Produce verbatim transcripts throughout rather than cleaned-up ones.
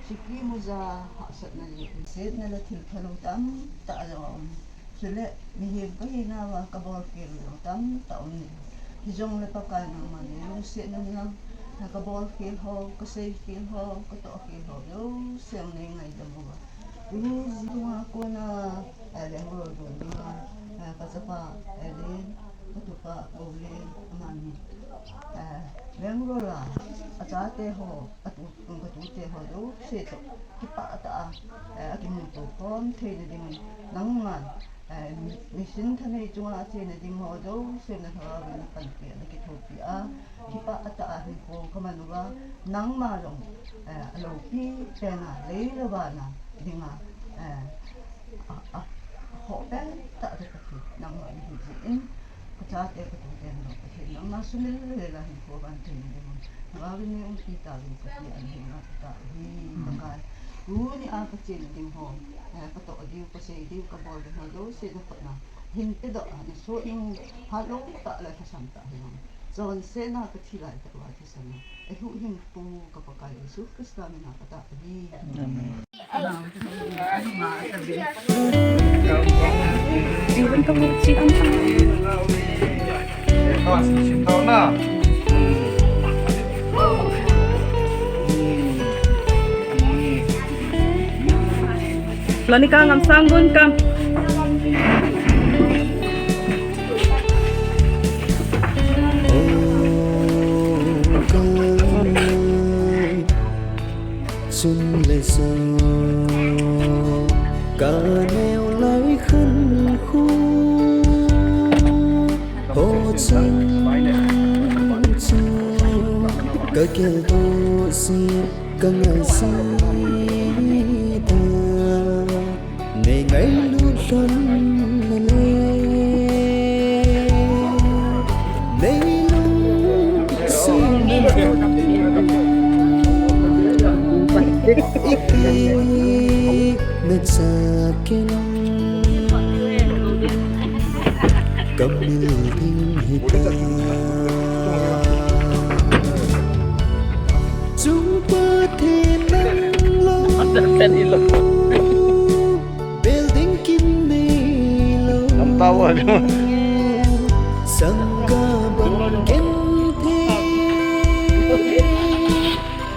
Siki muja hahsatna le, setna le thil phalou tamtah jong a um. Chule mihem kahinauva kabolkhel jong tamtah um. Hijongle Pakai nangman neilungset nung lang, kabolkhel ho, kaseikhel ho, katohkhel ho jouse neingaidam uva. Tuhi jingtunga kona, eh, Bangalore don dinga, eh, kachapa, eh, Len, katupa, Len, amani, eh, Bangalore a, achate ho, atu, katute ho jouse toh kipah tah a, eh, akimuto khom theina dingin, nangman, eh, mi, mission thanei chunga acheina ding ho jouse na thalhagao in napanpi a, nakithopi a, kipah tah a hinkho kaman uva, nangma jong, eh, aloupi pen a, lei le van a dinga, eh, a, a, akhoh pen tah chu Pathen nangma nahi jeh in, kachate katute jong Pathen nangma sumil lela hinkho van theina ding un, nangma vin neiumpi tauvin Pathen ahin ngai tauhi. Pakai, tuni a kachen ding ho, eh, katoh diu, kasei diu, kabol ding ho jouse nakhut na hin pedoh a, nasoh in phat lou tah le lhasam tah hihen. Chonsetna kathi lai tah uva thisan a eihuhhingpu ka Pakai Jesu Christa mina katah ahi. Amen. Lonika Ngamsanggun, come. Chun le so, kaneo lai khan khu, ho chang chu, kakel to si, kangai si ta. Nei ngailut lhon na le, nei lungset na le, ipi na chakin kamil ding hita. Chung Pathen nang lou, building kin neilou, sangkah bang genthei,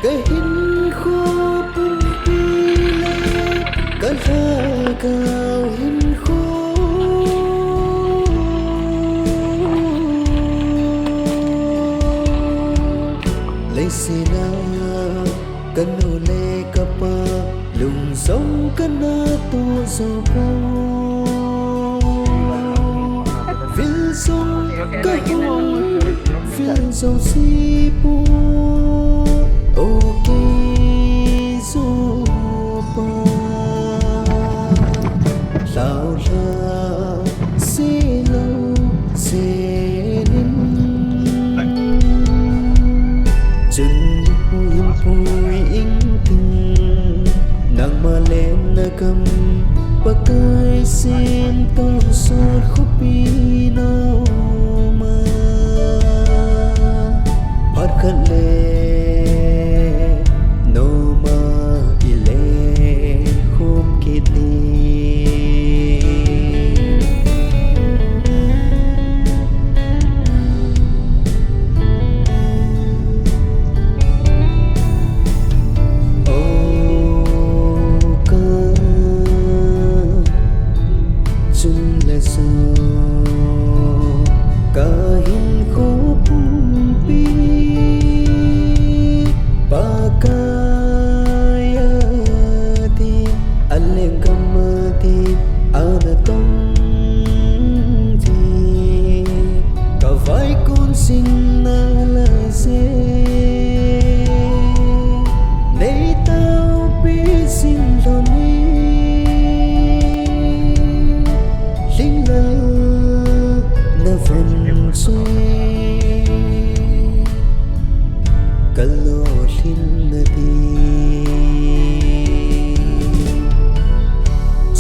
kahinkho pumpi le kalhagao hinkho. Leiset a kanu le kapa, lung jong kana toh jou poi. Vil jong kahung vil jouse poi. O kei jopa, lhao lha se lou se nin. Chun hung pui ing ting, nangma lenna gam, Pakai Semtah sot khopi noma, phat khat le noma ile khom kit ding. O ka, chun le so, kahinkho pumpi, Pakai adin, alenggam adin, ana tong ding, kavaikon sing nalai jeh, nei taopi jing lhon in, lhinglel na von choi, kalolhin na ding.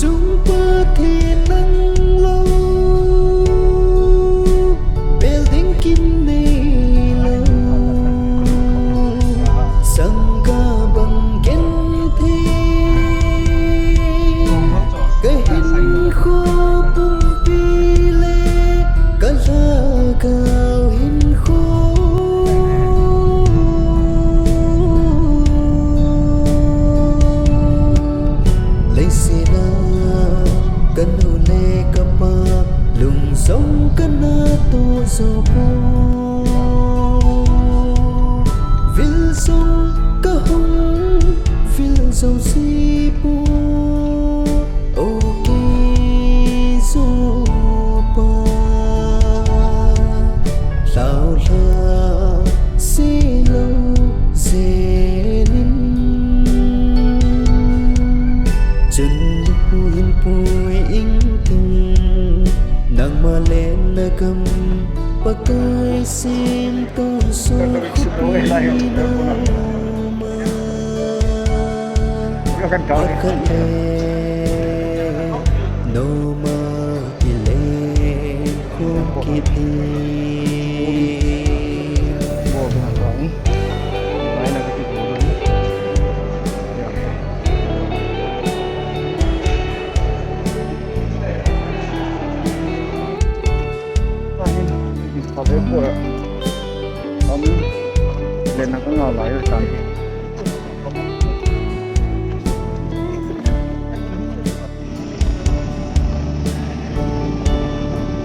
Chung Pathen nang lou, building kin nei Vil jong kahung vil jong sipu, o kei jopa. Lhau lha silou jenin, chun luhin pui ingting, nangma lenna gam Pakai sim tonsot khopina ma. Pakhat le noma ilei khum kiti.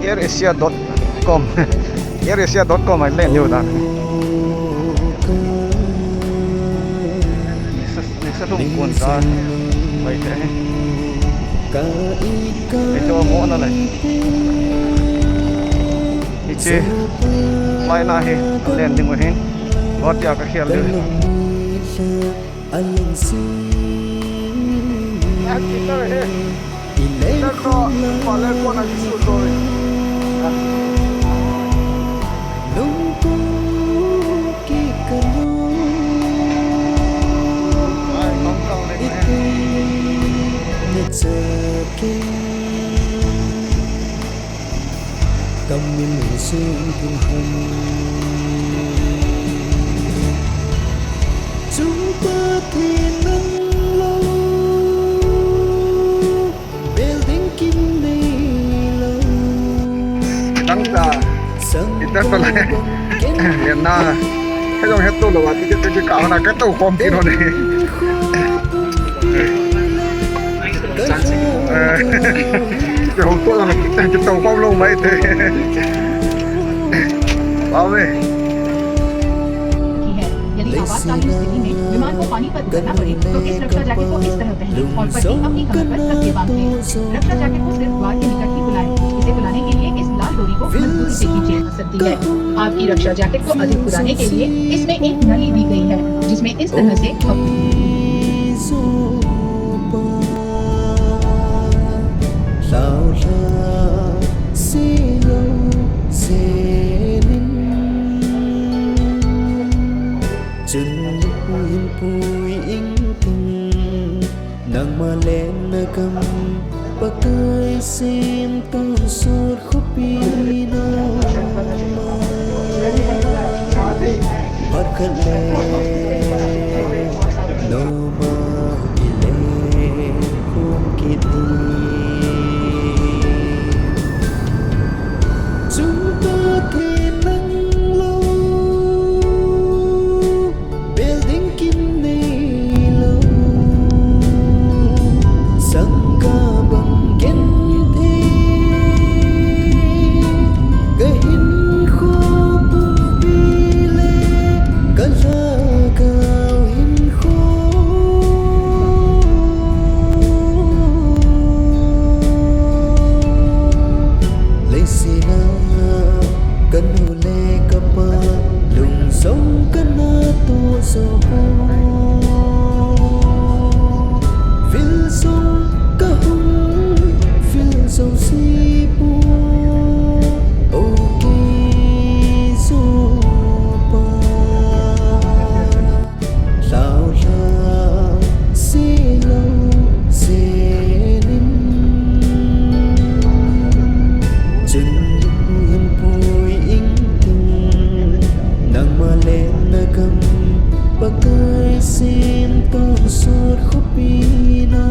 Air Asia dot com. Air Asia dot com ai len diu dan. Nisa, nisa lung kun ta. Bai te. Ito mo na le. Hiche lai na hi len ding u hin. Guwahati a ka khel diu. Kamin sung tung hum. Chung Pathen nang lou, building kim nei lou. Nang ta, sang ita pala. Ken na. Ka jong het to lou, ati ke ke ka na ka to kom ki no ne. Ke hong to na ke to kom lou mai te. Awe. की है। यदि आपातकालीन स्थिति में विमान को पानी पर उतरना पड़े, तो इस रक्षा जैकेट को इस तरह पहनें और पट्टी अपनी कमर पर कस के बांध लें। रक्षा जैकेट को सिर्फ द्वार के निकट ही फुलाएं। इसे फुलाने के लिए इस लाल डोरी को मजबूती से खींचें। सकती है। आपकी रक्षा जैकेट को अधिक फुलाने के लिए इसमें एक नली दी गई है, जिसमें इस तरह से हवा Chun luhin pui ingting, nangma lenna gam Pakai sim tonsot khopina ma. Pakhat le noma ilei khum kiti. Chung Pathen nang lou, building kim nei lou, sangkah bang genthei, ka hinkho pumpi le ka lhagao hinkho. Leiset a ka nu le ka pa lung jong ka na toh jou. Vil jong ka hung vil jou sipu, o kei jopa. Lhau lha silou jenin, chun luhin pui ingting, nangma lenna gam Pakai sim tonsot khopina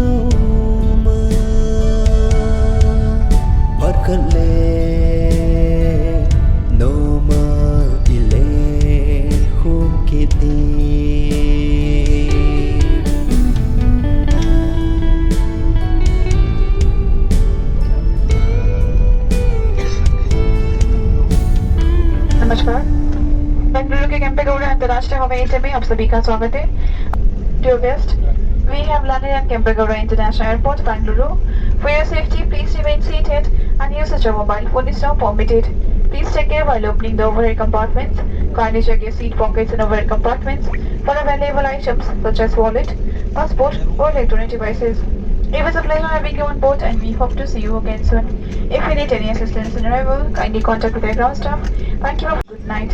नमस्कार। बेंगलुरु के केम्पेगौड़ा अंतर्राष्ट्रीय हवाई अड्डे में आप सभी का स्वागत है। Dear guest, we have landed at Kempegowda International Airport, Bengaluru. For your safety, please remain seated and usage of mobile phone is not permitted. Please take care while opening the overhead compartments. Kindly check your seat pockets and overhead compartments for the valuable items such as wallet, passport, or electronic devices. It was a pleasure having you on board, and we hope to see you again soon. If you need any assistance in arrival, kindly contact with the ground staff. Thank you. Good night.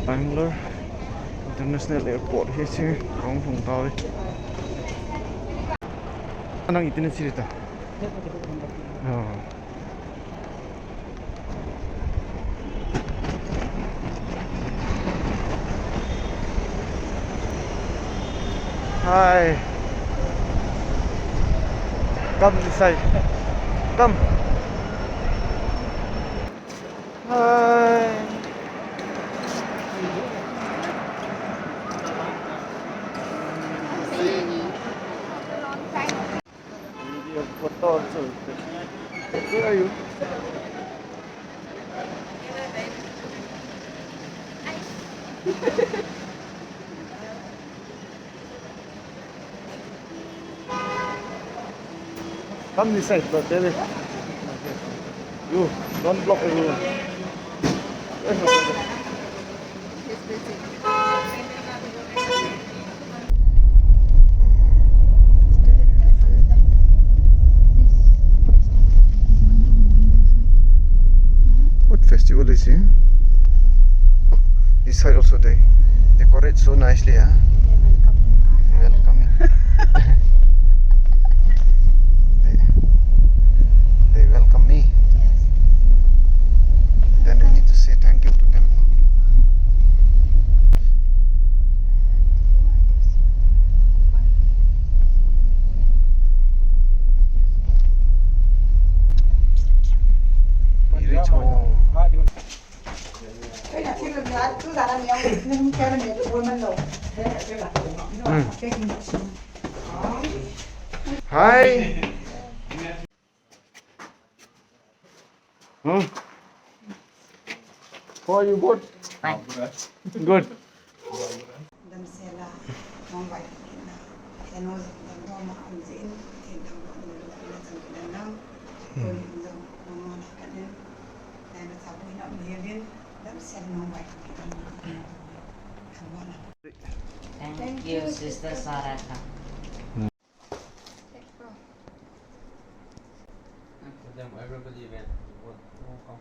Bangalore International Airport hi chu kahung lhung tauve. Nang iti nache ding ta? Oh. Hi. Come this side. Come. Hi. Video photo also. Where are you? Come this side, but there is. You don't block everyone. What festival is here? This side also they decorate so nicely, huh? Welcoming. They, they welcome me. Then we need to say thank you to them. We reach home. Hmm. Hi. Hmm. How are you? Good? Fine. Good. Damsel a, mong vai kit na. Eno jong dam dom a um jin, tin dam dom a um jin, na chang kit na. Hmm. Ko ni jong mong na kan in. Na na cha bui na um hi vin. Damsel mong vai kit na. Thank you, Sister Sarah. Them, everybody went, won't come.